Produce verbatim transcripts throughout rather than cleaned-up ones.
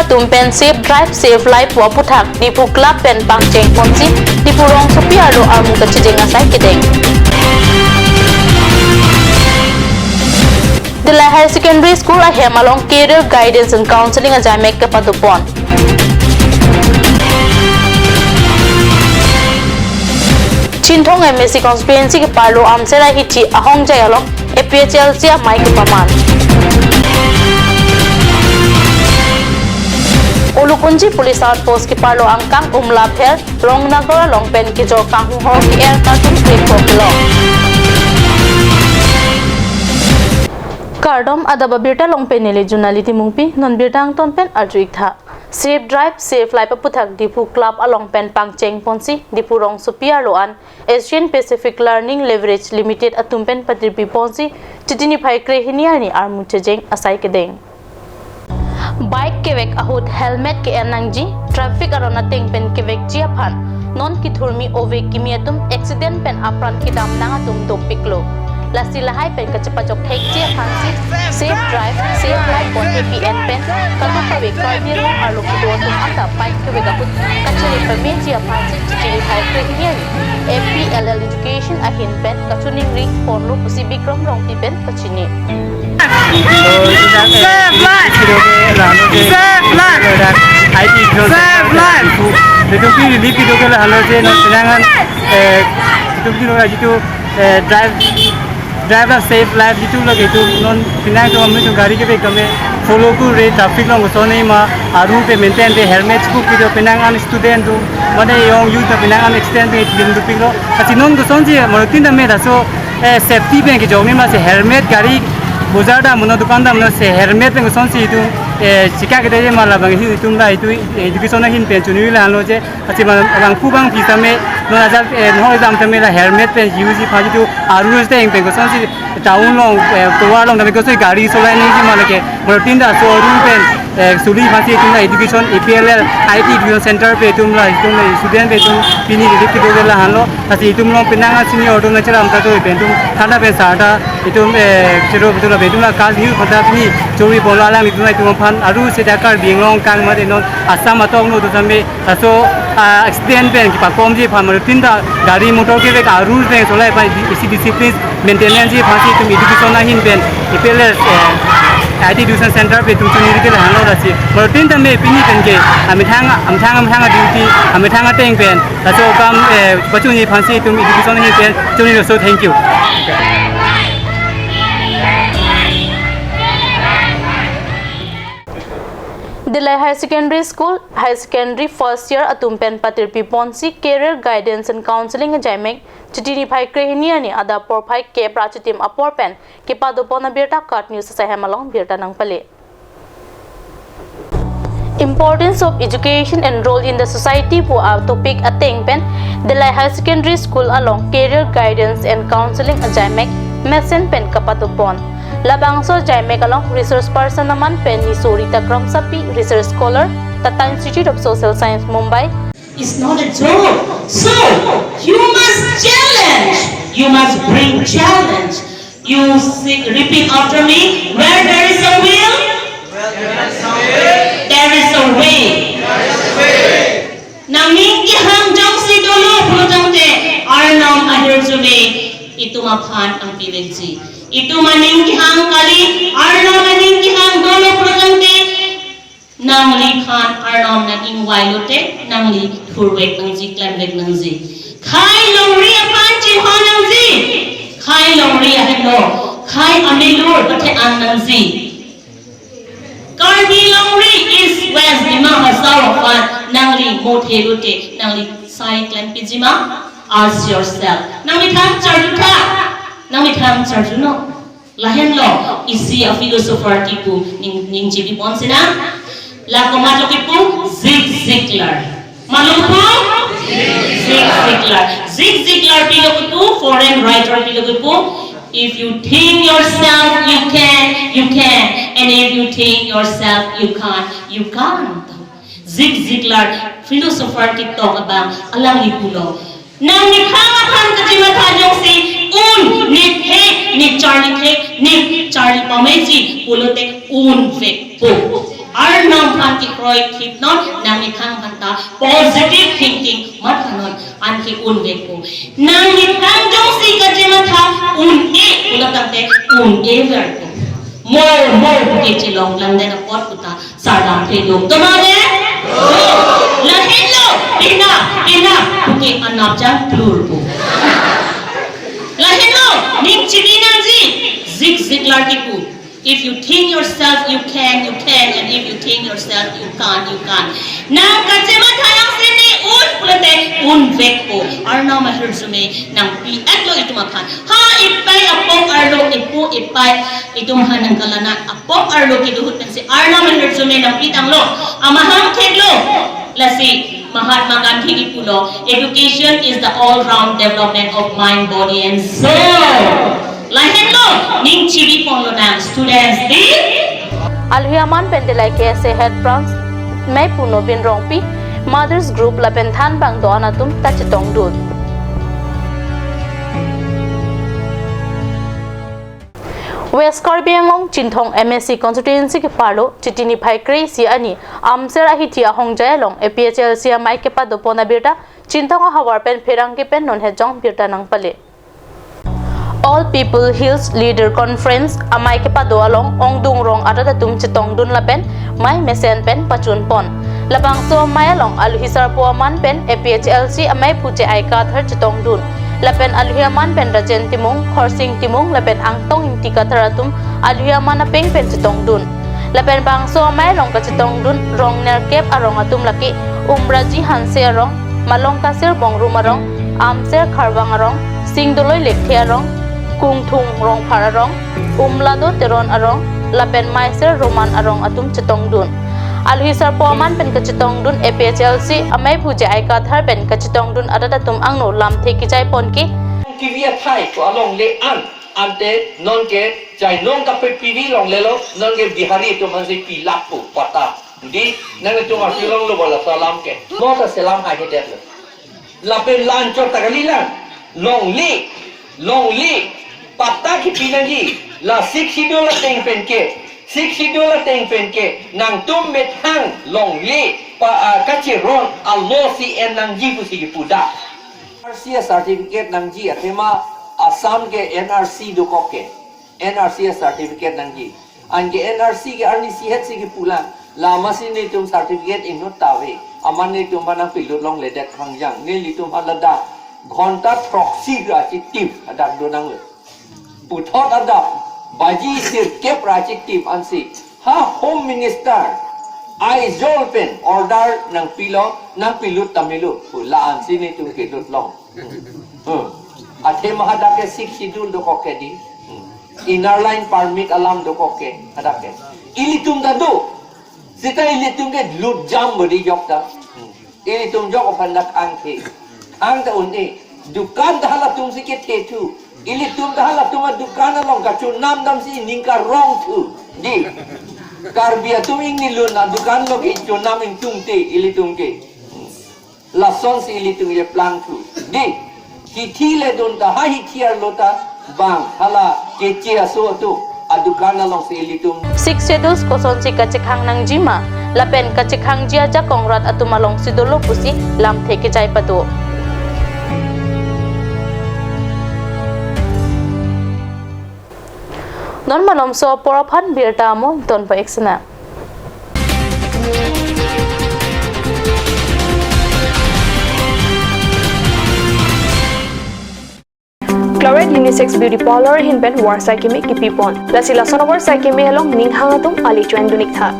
atum pen Safe Drive, Save Life pu aputhak Diphu Club pen pangcheng ponsi Diphu rongsopi arlo armu kachijeng asai kedeng. Dillai Higher Secondary School ahem along Career Guidance and Counseling ajaimek kepadopon. Chinthong M A C constituency keparlo Amsera Hithi ahongjai along A P H L C amei kepaman. Ulukunchi Police Outpost keparlo angkang umlapher Rongnagor along pen kejor kanghong ke-er carton krekpo kelong. Kardom, adap abirta along pen neli Junali Timungpi, non birta angton pen arju-ik tha. Safe Drive, Save Life aputhak Diphu Club along pen pangcheng ponsi Diphu rongsopi arlo an Asian Pacific Learning Leverage Limited atum pen patirpi ponsi Chiti niphai krehini arni armu chijeng asai kedeng. Bike kevek ahut helmet ke-en nangji, traffic aron ateng pen kevekji aphan non kethurmi ove kimi atum accident pen apran kedam nang atum dopiklo. Lasi lahai pen kachepajok thekji aphansi Safe Drive, Save Life pu A P N pen kadokave Karbi Anglong arlo kedo atum anta bike kevek ahut kachere pameji aphansi Chiti niphai krehini arni A P L L Education ahin pen kachiningri ponlo pusi Bikram Rongpi pen pachini. So, itu dak, eh, Save life! Video ke lalu ke, Save life! Itu dak, I T zone Save life! Itu, itu ke relief video ke lalu ke, non, penangan, eh, itu ke, itu, eh, drive, drive la save life itu lagi itu, non, penang itu kami itu gari kevek kami follow kure, traffic along kosonsi ma, armu pen maintain pen helmet pu itu penang an student tu, mane young youth tu penang an accident pen itu dopiklo. Lasi non kosonsi, moro tin dam me laso, eh, safety pen kejok ni ma se helmet gari bojar dam mono dukan dam mono se helmet pen kosonsi itu, eh, chika kede ma labang itu, itum la itu, eh, education ahin pen chunui la lo je, lasi ma bang pu bang pi tame, non ajat, eh, non exam tame la helmet pen use ji phaji tu arus teng pen kosonsi town along, eh, tovar along tame kosonsi gari solai nangji ma lake, moro tin laso armu pen, eh, suli phansi itum la education A P L L I T Education Center pen itum la itum la student pen itum pini relief kedo ke lahenlo. Lasi itum along penang an senior atum nangcherap ta do pen itum thana pen sa ta itum, eh, chero betul la pen itum la kas news pen ta pini chori bola alanglitum la itum aphan aruse dak Karbi Anglong kang mate non Assam atok no tu sampai laso, ah, accident pen kepakomji aphan mane tin ta gari motor kevek arus pen solai aphan isi discipline maintenance ji aphansi itum education ahin pen A P L S, eh, I T Education Center pen itum chuniri ke lahenlo lasi. Mane tin tame pini pen ke amethang, amethang, amethang duty, amethang ateng pen laso kam, eh, pachunji aphansi itum education ahin pen chuniri, so thank you. Dillai Higher Secondary School, Higher Secondary first year atum pen patirpi ponsi Career Guidance and Counseling ajaimek Chiti niphai krehini arni adap porphai kep ra chitim apor pen kepadopon abirta KAT News asai hem along birta nangpale. Importance of education and role in the society pu a topic ateng pen Dillai Higher Secondary School along Career Guidance and Counseling ajaimek mesen pen kapadopon. Labangso ajaimek along resource person aman pen Niso Rita Kramsapi, research scholar, Tata Institute of Social Science, Mumbai, is not a joke. So, you must challenge. You must bring challenge. You say, repeat after me. Where there is a will, there is a way. Nangning kehang jongsi dolo pulo tangte, Arnam ahirjume itum aphan nangpivekji. Itum aning kehang kali, Arnam aning kehang dolo pulo tangte, nangliphan Arnam nang-ingvai lote, nangli thurvek nangji, klemvek nangji. Khei longri aphan chinghon nangji. Khei longri ahem lo. Khei amelur pathe-an nangji. Karbi longri East West Dima Hasao aphan nangli mothe lote, nangli sai klempiji ma? Ask yourself. Nangli thang charju tha. Nangli thang charju no. Lahenlo, isi a philosopher kipu ning, ning chibipon sinang. La komatlo kipu, Zig Ziglar. Matlo kipu? Zig Ziglar. Zig Ziglar pilo kipu, foreign writer pilo kipu. If you think yourself, you can, you can. And if you think yourself, you can't, you can't. Zig Ziglar, philosopher kitok abang, alangli pulo. Nangli thang aphan kachimatha jongsi, un, ne thek, ne charli thek, ne charli pameji pulote unvekpo. Arnam aphan kekroi thip non, nangli aphan ta positive thinking matha non, anke unvekpo. Nangli aphan jongsi kachematha un-e pulo tangte un-e verpo. Mo mo puke chelong lang den apot puta sardam thedo. Tomare? Lahenlo, pina, pina puke anapjang plurpo. Lahenlo, ning chibi nangji, zig zig lar kipu. If you think yourself you can, you can, and if you think yourself you can't, you can't. Nang kachematha nang sini un pulote unvekpo. Arnam ahirjume nangpi-etlo itum aphan. Ha, ipai apok arlo, ipu ipai itum aphan nangkalanat apok arlo kedo ahut pensi Arnam ahirjume nangpi tanglo. Amahang theklo. Lasi Mahatma Gandhi kipulo, education is the all-round development of mind, body and soul. Lahenlo, ning chibi ponlo nang students, di? Alohi aman pen Delai K S A Head Branch Mei Punobin Rongpi, Mothers Group lapen thanbang do-an atum ta chetongdun. West Karbi Anglong Chinthong M A C constituency keparlo Chiti niphai kre-isi arni Amser ahithi ahongjai along A P H L C amei kepadopon abirta Chinthong ahavar pen pherangke pen non hejong birta nangpale. All People Hills Leader Conference amei kepado along ongdung rong arat atum chetongdun lapen mei mesen pen pachunpon. Labangso amei along alohi sarpo aman pen A P H L C ameiphu J I Kathar chetongdun. Lapen alohi aman pen Rajen Timung, Khorsing Timung lapen Angtong Ingti Kathar atum alohi aman apeng pen chetongdun. Lapen bangso amei along kachetongdun rong nerkep arong atum lake Umraji Hanse arong, Malong Kasir Bongrung arong, Amser Kharvang arong, Singdoloi Lekthe arong, Kungthung Rongphar arong, Umlado Teron arong, lapen Meiser Roman arong atum chetongdun. Alohi sarpo aman pen kachetongdun A P H L C ameiphu J I Kathar pen kachetongdun arat atum angno lamthe kejai ponke. Kivi athai ko alongle an, ante nonke jainong kape P V longlelo, nonke Bihari atum aphansi pilakpo patta. Di, nangtum arjulonglo bola salam ke. Mo ta selam hai hedetlo. Lapen la-anchot ta kalilang. Longle, longle, patta kipi nangji. La Sixth Schedule ateng penke, Sixth Schedule ateng penke nangtum methang longle pa, ah, kacheron alosi en nangji pusi kipuda. N R C certificate nangji, athema Assam ke N R C dokok ke, N R C certificate nangji. Anke N R C ke arnisi hetsi kipulang, la amatsi netum certificate inut ta ave, amat netum aphan nangpilut longledet hangjang, nelitum aphan ladak ghonta throksi ra chitim hadak do nanglo. Puthot adap baji sirkep ra chitim ansi, ha Home Minister Aizawl pen order nangpilo, nangpilut ta melo pu la ansi netum kelut long. Hmm. Athema hadak ke Sixth Schedule dokok ke di. Hmm. Inner Line Permit alam dokok ke hadak ke. Ilitum ta do. Seta ilitum ke lut jam bodi jok ta. Hmm. Ilitum jok aphan dak angke. Ang ta un-e. Dukan ta halatum si kethe thu. Ilitum ta halatum adukan along kachonam damsi ning karong thu. Di. Karbi atum ingni lun adukan lo ke chonam ingtungte ilitum ke. Lasonsi ilitum keplang thu. Di, hithi le dun ta, ha hithi arlo ta, bang, hala, keche aso atum, adukan alongsi ilitum. Sixth Schedule kosonsi kachekhang nangjima, lapen kachekhangji ajakong rat atum alongsi dolo pusi, lamthe kejai pado. Non malomso apor aphan birta amo, don pa eksena. Claret Unisex Beauty Parlor ahin pen varsai keme kipipon. Lasi lason avarsai keme along ning hang atum ali join dun-ik tha.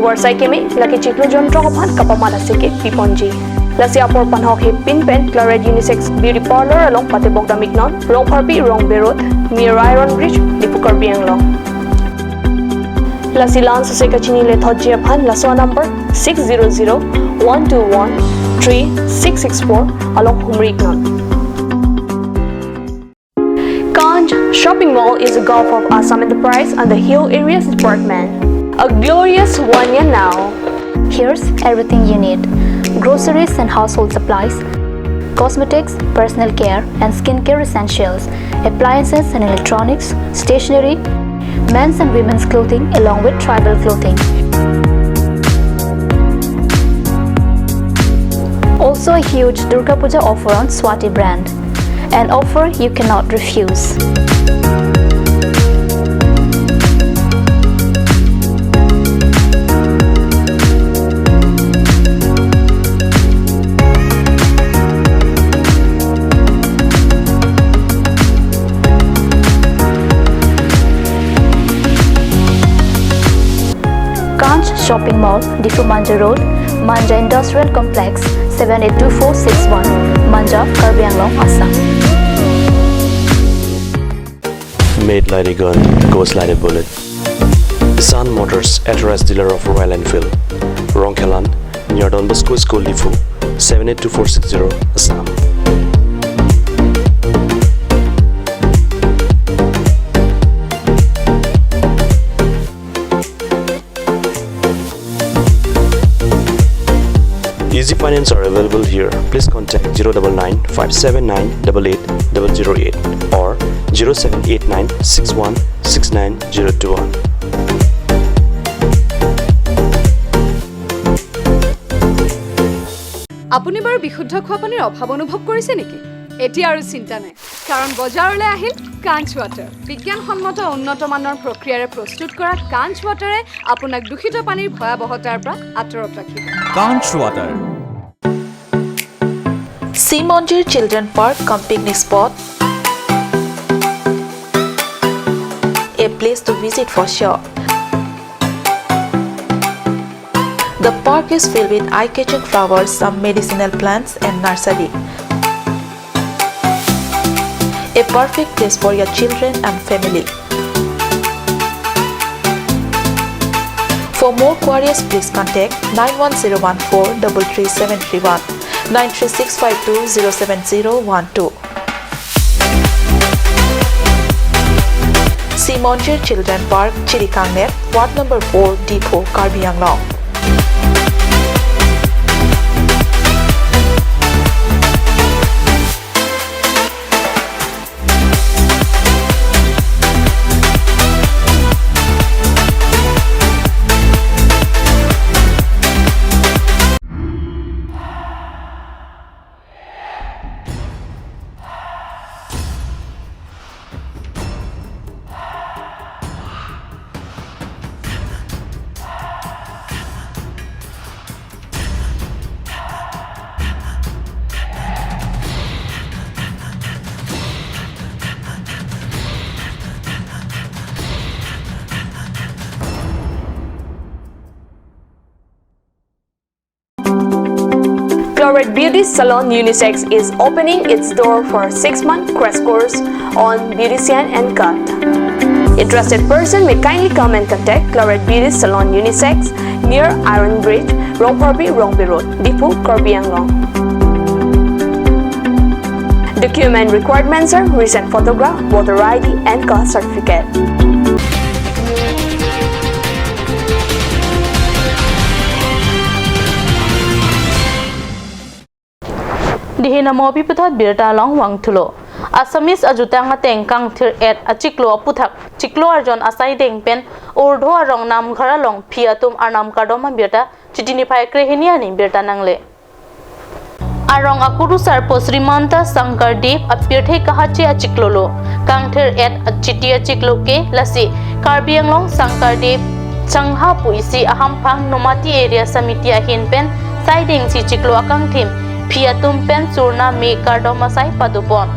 Varsai keme lake chiklo jonthrok aphan kapamat asai ke piponji. Lasi apor panhok hepin pen Claret Unisex Beauty Parlor along patebok dam-ik non, Rongpharpi Rongbe Road, near Iron Bridge, Diphu Karbi Anglong. Lasi la-an sose kachini lethotji aphan laso number six zero zero one two one three six six four along humri-ik non. Kanj Shopping Mall is a gulf of Assam Enterprise and the Hill Areas Department. A glorious one year now. Here's everything you need: groceries and household supplies, cosmetics, personal care and skincare essentials, appliances and electronics, stationery, men's and women's clothing along with tribal clothing. So a huge Durga Puja offer on Swati brand. An offer you cannot refuse. Kanch Shopping Mall, Diphu Manja Road, Manja Industrial Complex, seven eight two four six one, Manja, Karbi Anglong, Assam. Made like a gun, goes like a bullet. Sun Motors, authorized dealer of Royal Enfield. Rongkhelan, near Don Bosco School, Diphu, seven eight two four six zero, Assam. Easy finance are available here. Please contact zero double nine five seven nine double eight double zero eight or zero seven eight nine six one six nine zero two one. আপুনি বাৰু বিশুদ্ধ খোৱা পানীৰ অভাৱ অনুভৱ কৰিছে নেকি? এতিয়া আৰু চিন্তা নাই, কাৰণ বজাৰলৈ আহিল কাঞ্চ ৱাটাৰ। বিজ্ঞানসন্মত উন্নত মানৰ প্ৰক্ৰিয়াৰে প্ৰস্তুত কৰা কাঞ্চ ৱাটাৰে আপোনাক দূষিত পানীৰ ভয়াৱহতাৰ পৰা আঁতৰত ৰাখিব। Kanch Water. Simonjir Children Park cum picnic spot. A place to visit for sure. The park is filled with eye-catching flowers, some medicinal plants and nursery. A perfect place for your children and family. For more queries, please contact nine one zero one four double three seven three one, nine three six five two zero seven zero one two. Simonjir Children Park, Chirikangnet, Ward number four, Diphu, Karbi Anglong. Cloret Beauty Salon Unisex is opening its door for six-month crash course on beautician and cut. Interested person may kindly come and contact Cloret Beauty Salon Unisex near Iron Bridge, Rongphorbi, Rongpi Road, Diphu, Karbi Anglong. Document requirements are recent photograph, voter I D and caste certificate. Dihin amo pi puthot birta along vangthulo. Assamese ajutang ateng Kangthir-et achiklo aputhak chiklo arjon asai deng pen Urdho arong Namghar along phi atum arnam kardom abirta Chiti niphai krehini arni birta nangle. Arong akurusar po Srimanta Shankar Dev apirthe kahache achiklolo Kangthir-et achiti achiklo ke lasi Karbi Anglong Shankar Dev Sangha pu isi ahamphang Nomati Area Samiti ahin pen saidengsi chiklo akangthim phi atum pen surna me kardom asai padopon.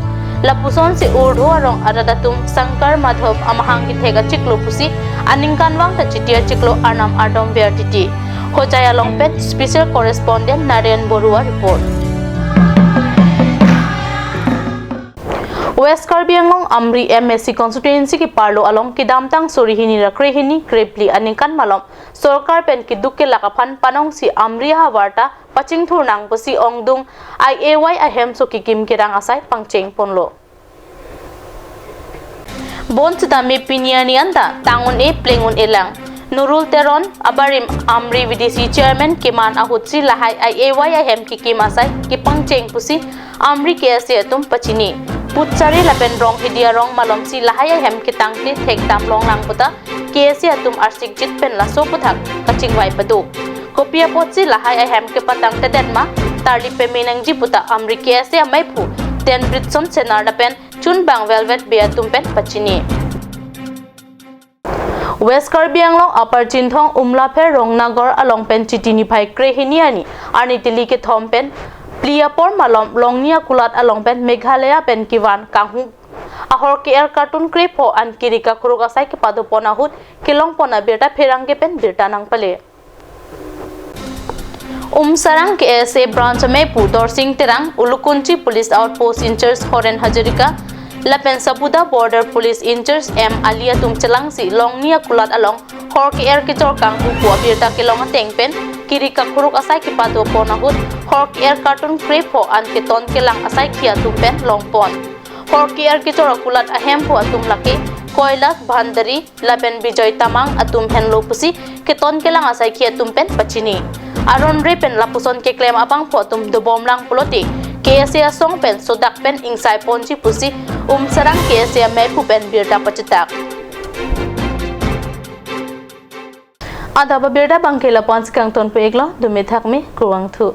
Lapusonsi Urdho arong arat atum Shankar Madhav amahang kethek achiklo pusi aningkanvang ta Chiti achiklo arnam ardom ver titi. Hojai along pen special correspondent Naren Borua report. West Karbi Anglong Amri M A C constituency keparlo along kedamtang suri hini ra krehini krephli aningkan malom sorkar pen keduk kelak aphan panongsi Amri ahavar ta pachingthur nang pusi ongdung I A Y ahemso kekim kerang asai pangcheng ponlo. Bonsitame pini arni anta tang un-e pleng un-e lang. Nurul Teron abarim Amri V D C chairman keman ahutsi lahai I A Y ahem kekim asai kepangcheng pusi Amri K S A atum pachini. Putsari lapen Ronghidi arong malomsi lahai ahem ketangte thekdam longlang puta K S A atum arsik jit pen laso aputhak kachingvai pado. Kopi apotsi lahai ahem kepatangtedet ma, tarlip peme nangji puta Amri K S A ameiphu Tenbritson Senar lapen chunbang Velvet Bey atum pen pachini. West Karbi Anglong Upper Chinthong Umlapher Rongnagor along pen Chiti niphai krehini arni, arni tili kethom pen phli apor malom Longni akulat along pen Meghalaya pen kevan kanghu ahor ke-er kartun krepho an kiri kakruk asai kepadopon ahut kelongpon abirta pherangke pen birta nangpale. Umsarang K S A branch ameiphu Dorsing Terang, Ulukunchi Police Outpost in-charge Horen Hazarika, lapen Sabuda Border Police in-charge M Ali atum chelangsi Longni akulat along hor ke-er kechor kanghu pu abirta kelong ateng pen kiri kakruk asai kepadopon ahut hor ke-er kartun krepho an keton kelang asaikhi atum pen longpon. Hor ke-er kechor akulat ahemphu atum lake Koilas Bhandari lapen Bijoy Tamang atum henlo pusi keton kelang asaikhi atum pen pachini. Aron re pen lapuson keklem abangphu atum dobomlang pulote K S A asong pen sodak pen ingsaiponji pusi Umsarang K S A ameiphu pen birta pachitak. Adap abirta abangke lapu-ansi kangtonpo iklo, dome thakme, kurvangthu.